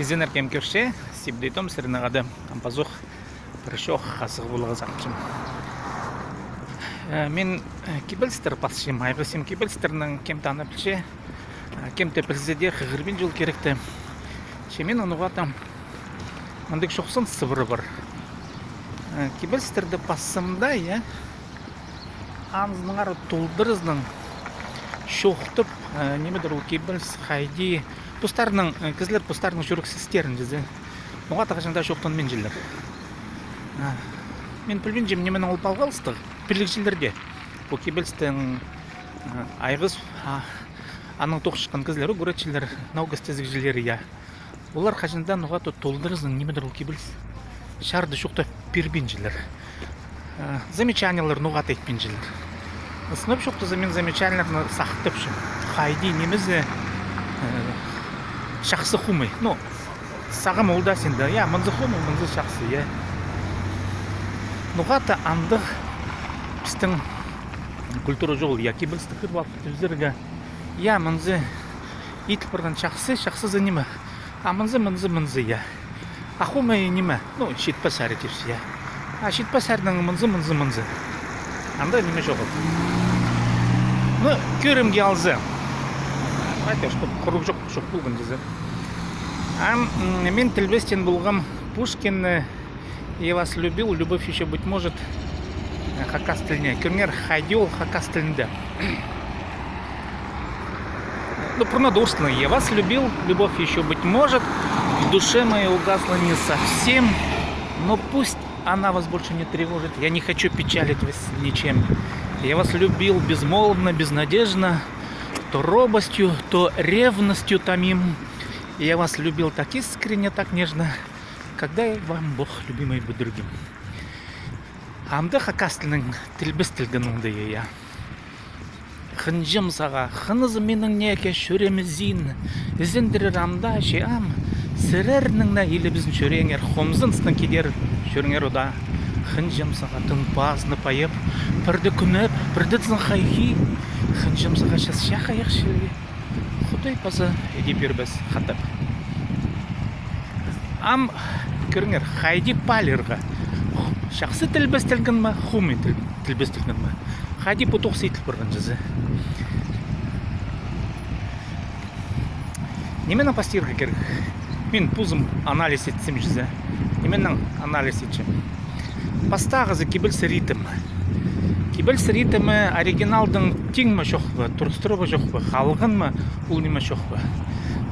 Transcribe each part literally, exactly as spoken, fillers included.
Изеннер, кем кӧрче, Сибдей Том сірернең хада. Ам пазох пір чоох хазығ поларға сағынчам. Э, мин, э, кибелістер пасчам, айғасчам кибелістернең, кем-де аны пілче, э, кем-де пілзе дее, хығырбинча ол киректі. Че мин ноға-да мындағ чоохтаң сыбыра пар. Э, кибелістерні пассам даа, я, анзынаңар толдыразынаң чоохтап, э, ниме-дір ол кибеліс, хайди. Постарының, э, кізілер постарының чӱрексестерін чізе. Ноға-да хаҷан даа чоохтанминчалар. Э, мин пілбинчем, нименең ол палғалыстығ. Пілігҷілер дее. Пу кибелістің, э, айғас, а, анаң тоғынчатхан кізілер, ӱгретчілер, наука істезігҷілері, я. Олар хаҷан даа ноға-да толдыразынаң ниме-дір ол кибеліс. Чарды чоохтап пирбинчелер. Э, замечаниелер ноға-да итпинчелер. Сынап чоохтаза, мин замечаниелерні сахтапчам. Хайди нимезі, э, чахсы хомай. Ну, сағам ол даа синде. Я, мынзы хомай, мынзы чахсы, я. Ноға-да андағ пістің культура чоғыл, я, кибелісті кір алып тӱзерге. Я, мынзы ит парған чахсы, чахсызы ниме. А мынзы, мынзы, мынзы, я. А хомай ниме? Ну, читпес сари тіпче, я. А читпес саринаң мынзы, мынзы, мынзы. Анда ниме чоғыл. Ну, кӧрімге алза. Айтчам, чтоб круг чох, чох полған чізе. Ам, м, мин тілбестеен полғам Пушкинні, «Я вас любил, любовь ещё, быть может», э, хакас тіліне. Кӧріңер, хайди ол хакас тілінде. Ну, пурнада орыс тілінең. «Я вас любил, любовь ещё, быть может, в душе моей угасла не совсем, но пусть она вас больше не тревожит, я не хочу печалить вас ничем. Я вас любил безмолвно, безнадежно, то робостью, то ревностью томим. Я вас любил так искренне, так нежно, когда вам Бог, любимый, был другим». Ам даа хакас тілінең тілбестелген оңдайы, я. Хынҷам сағаа, хынызым минің неке, чӱреем ізін, ізендірер ам даа, че ам сірернің наа илебізін чӱрееңер, хомзыныстаң кидер чӱрееңер удаа. Хынҷам сағаа тың пазыны пайып, пірде кӱнеп, пірде тізең хайхи. Хынҷам сағаа час чахайах чіли. Худай паза іди пирбес хатап. Ам кӧріңер, хайди паалирға. Чахсы тілбестелген ме, хомай тіл-, тілбестелген ме? Хайди пу тоғыс иділ парған чізе. Нименең пастирға кирек? Мин позым анализ итсем чізе. Нименең анализ итчем? Пастағызы кибеліс ритм. Кибеліс ритмі оригиналдаң тиң ме, чох па, турыстыра ба, чох па, халған ма, ол ниме, чох па.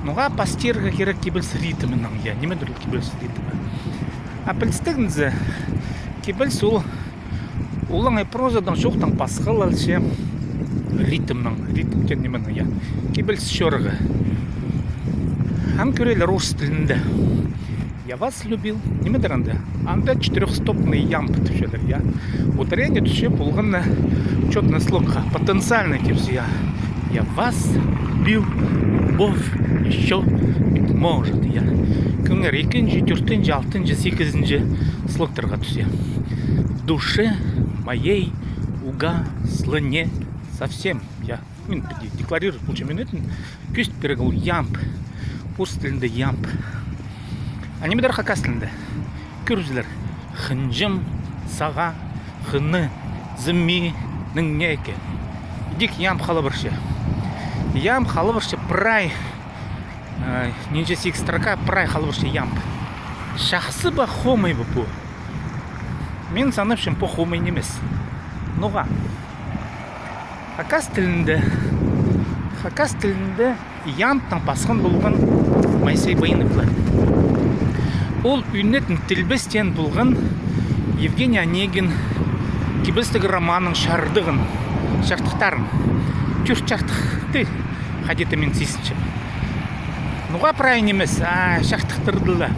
Ноға пастирға кирек кибеліс ритмінең, я, ниме-дір ол кибеліс ритмі. А пілдістіг зе, кибеліс ол олаңай прозадаң, чоохтаң пасхалалча ритмнең, ритм теен нименең, я. Кибеліс чорығы. Ам кӧрелер орыс тілінде. «Я вас любил». Ниме-дір анда? Анда четырёхстопный ямб тіпчелер, я. Ударение тӱсче полған на чётный слогха, потенциальный тіпче, я. «Я вас любил, любовь ещё, быть может», я. Кӧріңер, ікінҷі, тӧртінҷі, алтынҷы, сигізінҷі слогтарға тӱсче. «В душе моей угасла не совсем», я. Мин піди декларировать полчам, мин итім. Кӧзіт пирер ол ямб. Орыс тілінде ямб. А ниме-дір хакас тілінде? Кӧрзелер. Хынҷам сағаа, хынызым минің неке. Идӧк ямб хал парча. Ямб хал парча прай, э, нинҷе сигіс строка прай хал парча ямб. Чахсы ба, хомай ба пу? Мин санапчам, пу хомай нимес. Ноға? Хакас тілінде, хакас тілінде ямбтаң пасхан полған Моисей Баиновлар. Ол ӱнетін тілбестеен полған Евгений Онегин кибелістіг романның чардығын, чардыхтарын. Тӧрт чардыхты, хайди-да мин сизінчем. Ноға прай нимес, а чардыхтарды ла.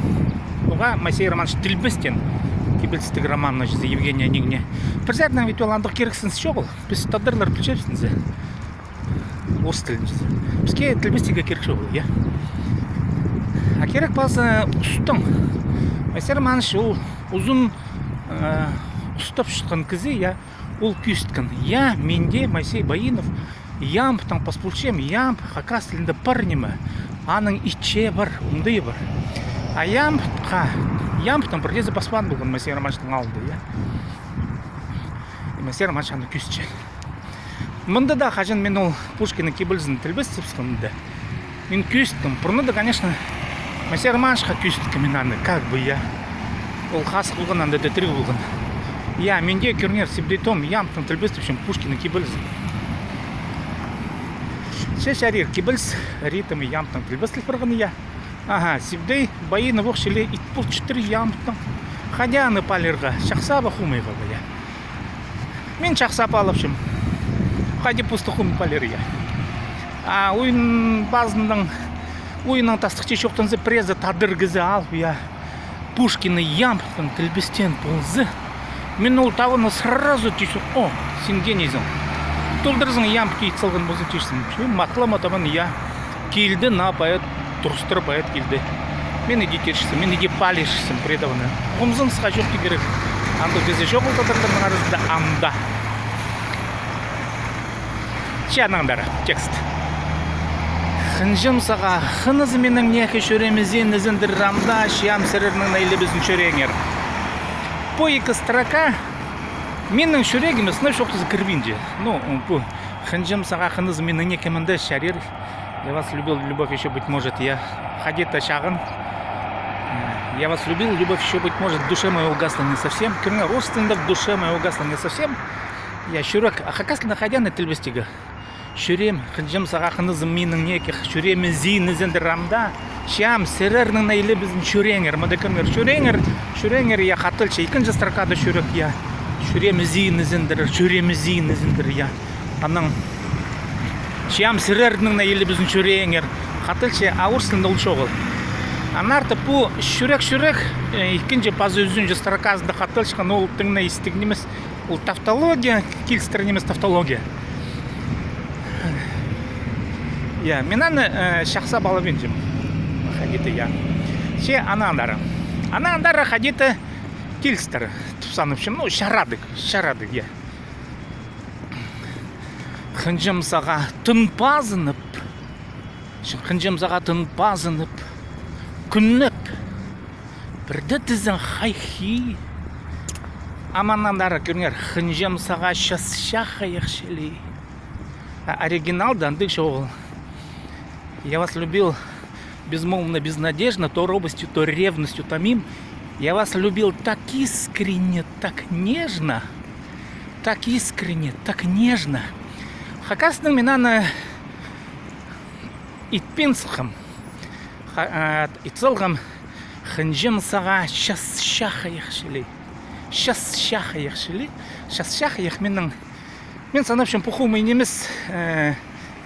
Ноға Моисей Романович тілбестеен кибелістіг романны чізе Евгений Онегиннең? Пір саринаң ведь ол андағ кирексініс чоғыл. Піс, тадарлар, пілчебіс зе орыс тілін чізе. Піске тілбестирге кирек чоғыл, я. А кирек паза устың. Моисей Романович ол узун, э, устап чатхан кізі, я. Ол кӧзіткен. Я, мин дее, Моисей Баинов, ямбтаң пас полчам, ямб хакас тілінде пар ниме. Аның итче пар, оңдайы пар. А Ямбтха, Ямбтың пірдеезі пасхан полған Моисей Романычтың алнында, я. И Моисей Романыч аны кӧзітче. Мында даа хаҷан мин ол Пушкиннің кибелізін тілбестепчеткенімде, мин кӧзіткем. Пурнада, конечно, Моисей Романычха кӧзіткем мин аны, как бы, я. Ол хазых полған, анда даа тіріг полған. Я, минде, кӧріңер, Сибдей Том Ямбтың тілбестепчең Пушкиннің кибелізін. Че чарир кибеліс ритмі Ямбтың тілбестел парған, я. Аха, Сибдей, байыны ох чіли ит полчатыр Ямбтың. Хайди аны паалирға, чахсаба хомайға ба, я. Мин чахсап алыпчам. Хайди пусты хомай паалир, я. А уйын пазынаң, уйыннаң тастыхча чоохтанза, пірее тадар кізі алып, я, Пушкинні Ямбтың тілбестеен полза, мин ол табынны сразу тиҷем: о, син генийзің. Толдыразың, Ямб ит салған полза, тиҷем. Че, матлама табын, я. Килді, наа поэт, турыстыра поэт килді. Мин иди тирчезім, мин иди паалирчезім пірее табынны. Хомзынысха чоохтирға кирек. Андағ кізі чоғыл тадарларның аразында анда. Че анаңар текст. Хынҷам сағаа, хынызым минің неке, чӱреем ізиин ізендірер ам даа, чаам сірернің наа илебізін чӱрееңер. Пу ікі строка минің чӱрееме сынап чоохтаза кірбинче. Ну, пу хынҷам сағаа, хынызым минің неке, мында чарир: я вас любил, любовь ещё, быть может, я. Хайди-да чағын. Я вас любил, любовь ещё, быть может, в душе моей угасла не совсем. Кӧріңер, орыс тілінде в душе моей угасла не совсем. Я, чӱрек, а хакас тілінде хайди аны тілбестирге? Чӱреем, хынҷам сағаа, хынызым минің неке, чӱреем ізиин ізендірер ам даа, чаам сірернің наа илебізін чӱрееңер. Мында кӧріңер, чӱрееңер, чӱрееңер, я, хатылча. Ікінҷі строкада чӱрек, я. Чӱреем ізиин ізендірер, чӱреем ізиин ізендірер, я. Анаң чаам сірернің наа илебізін чӱрееңер. Хатылча, а орыс тілінде ол чоғыл. Аннаңар даа пу чӱрек, чӱрек, э, ікінҷі паза ӱзінҷі строказында хатылчатхан, ол тың наа истіг нимес. Ол тавтология, килістіре нимес тавтология. Я, мин аны, э, чахсап албинчам. Хайди-да, я. Че анаңар. Анаңар хайди-да килістіре тіп санапчам. Ну, чарадығ, чарадығ, я. Хынҷам сағаа тын пазынып, хынҷам сағаа тын пазынып, кӱннеп, пірдее тізең хайхи. Ам аннаңар кӧріңер, хынҷам сағаа час чахайах чіли. А оригиналда андағ чоғыл. Я вас любил безмолвно, безнадежно, то робостью, то ревностью томим. Я вас любил так искренне, так нежно, так искренне, так нежно. Хакастаң мин аны итпин сыххам. Ха-, а, ит салғам. Хынҷам сағаа час чахайах чіли. Час чахайах чіли. Час чахайах минің, мин санапчам, пу хомай нимес, э,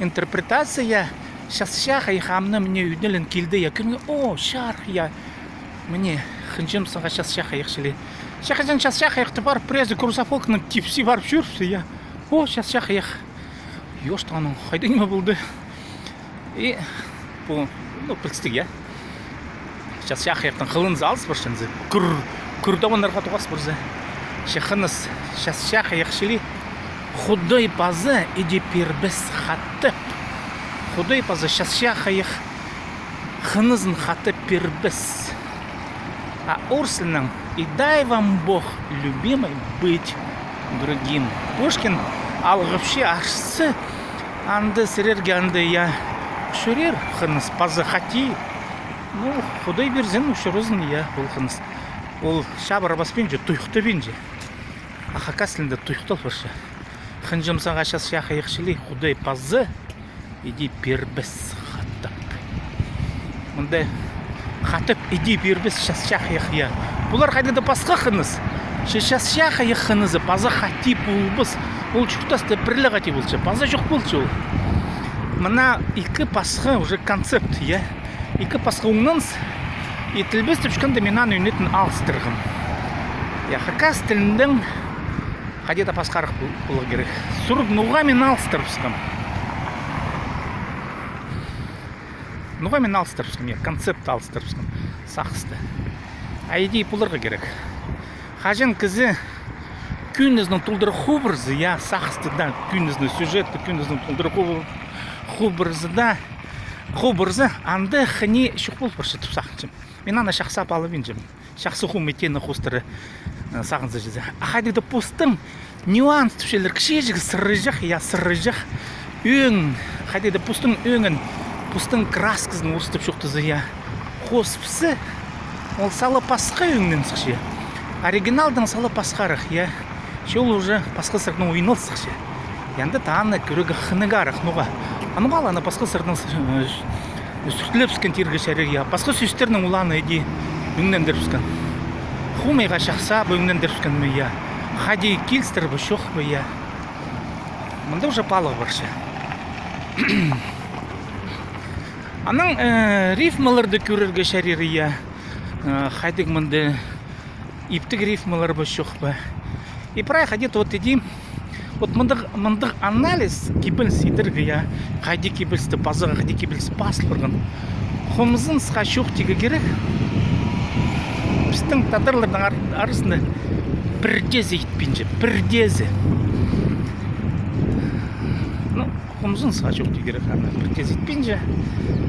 интерпретация. Час чахайах ам на мына ӱдӱнең килді, я, кӧріңер, о, чарых, я. Мына, хынҷам сағаа час чахайах чіли. Че хаҷан час чахайахты парып, пірее крузофобканаң тепсеп парып чӧріпче, я. О, час чахайах. Ёш, аның хайдағ ниме полды. И пу, ну, пілістіг, я. Час чахайахтың хылынзы алыс парча, кӱр, кӱр табынарға тоғас парза. Че хыныс, час чахайах чіли, Худай паза иди пирбес хатап. Худай паза час чахайах хынызын хатап пирбес. А орыс тілінең: и дай вам Бог, любимой, быть другим. Пушкин алғыпча, арса, анда сірерге анда, я, чӱрер хыныс паза хати. Ну, Худай пирзін, учурзын, я, ол хыныс. Ол чабырабаспинча, туйыхтабинча. А хакас тілінде туйыхтал парча. Хынҷам сағаа час чахайах чіли, Худай паза иди пирбес хатап. Мында хатап иди пирбес час чахайах, я. Пулар хайдағ-да пасха хыныс. Че час чахайах хынызы паза хати полбас. Ол чуртаста пір ле хати полча, паза чох полча ол. Мына ікі пасха уже концепт, я. Ікі пасха оңнаныс. И тілбестепчеткенде мин аны ӱнетін алыстырғам. Я, хакас тілінең хайди-да пасхарах пол-, поларға кирек. Сурығ, ноға мин алыстырыбысхам? Ноға мин алыстырыбысхам? Я, концепт алыстырыбысхам. Сағысты. А идея поларға кирек. Хаҷан кізі кӧнізінең толдыра хубырза, я, сағысты даа, кӧнізінең сюжетті, кӧнізінең толдыра хубыр-, хубырза даа, Хубырза, анда хыни чох пол парча тіп сағынчам. Мин аны чахсы ап алыбинчам. Чахсы хомай теен хоостыра, э, сағынза чізе. А хайдағ-да постың нюанс тіпчелер, кічіҷек сырыҷах, я, сырыҷах. Ӧң, хайдағ-да постың ӧңін, постың красказын, орыстап чоохтаза, я, хозыбысса, ол сала пасха ӧңнең сыхча. Оригиналдаң сала пасхарах, я. Че ол уже пасха сырнаң ойнал сыхча. Анда таа аны кӧрерге хынығарах, ноға. А ноға ла аны пасха сырнаң с-, э, с-, сӱртлебіскен тирге чарир, я. Пасха сӧстернең ол аны иди ӧңнендірібіскен. Хомайға чахсы ба ӧңнендірібіскен ме, я. Хайди килістір бе, чох па, я. Мында уже палығ парча. Анаң, э, рифмаларды кӧрерге чарир, я. Э, хайдағ мында иптіг рифмалар ба, чох па. И прай хайди-да вот иди, вот мындағ, мындағ анализ кибеліс идерге, я, хайди кибелісті пазарға, хайди кибеліс пазыл парған. Хомзынысха чоохтирға кирек. Пістің тадарларның ар-, аразында пірдеезі итпинче, пірдеезі. Ну, хомзынысха чоохтирға кирек, аны пірдеезі итпинче.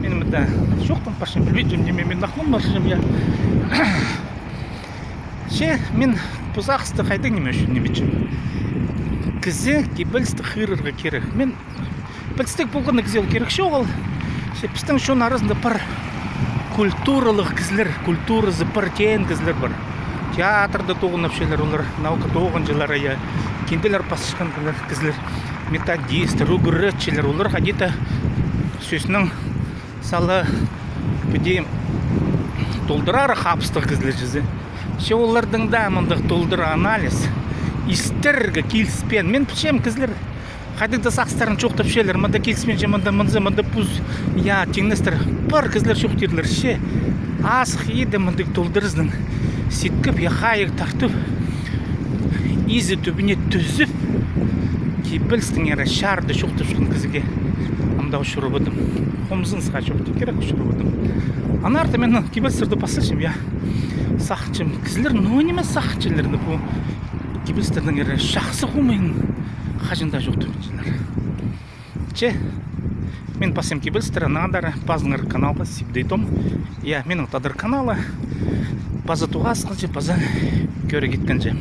Мин мында чоохтап парчам, пілбинчем, ниме мин ахлам парчам, я. Че мин пу сағысты хайдағ ниме ӱчӱн ниме итчем. Кізі кибелісті хығырарға кирек. Мин пілістіг полған на кізее ол кирек чоғыл. Че пістің чон аразында пар культуралығ кізілер, культуразы пар теен кізілер пар. Театрда тоғынчалар олар, наукада тоғынчалар, я, кинделер пасчатхан кізілер, методисттер, ӱгретчілер, олар хайди-да сӧснің сала піди толдырары хабыстығ кізілер чізе. Че оларның даа мындағ толдыра анализ истерге киліспеен. Мин пілчем, кізілер хайдағ-да сағыстарын чоохтапчалар, мында киліспинче, мында мынзы, мында пу, я, тиңнестір. Пар кізілер чоохтирлар, че азых иді мындағ толдыразынаң ситкіп, я, хайығ тартып, изі тӱбіне тӱзіп, кибелістің ері чарды чоохтапчатхан кізее ам даа учурабадым. Хомзынысха чоохтирға кирек, учурабадым. Аннаңар мин кибелістерні пас салчам, я. Сағынчам, кізілер ноо ниме сағынчалар, пу кибелістернің ері чахсы хомайын хаҷан даа чоохтапчалар. Че мин пасчам кибелістер, аннаңар пазыңар каналға, Сибдей Том. Я, минің тадар каналы. Паза тоғасханҷа, паза кӧрігіткенҷе.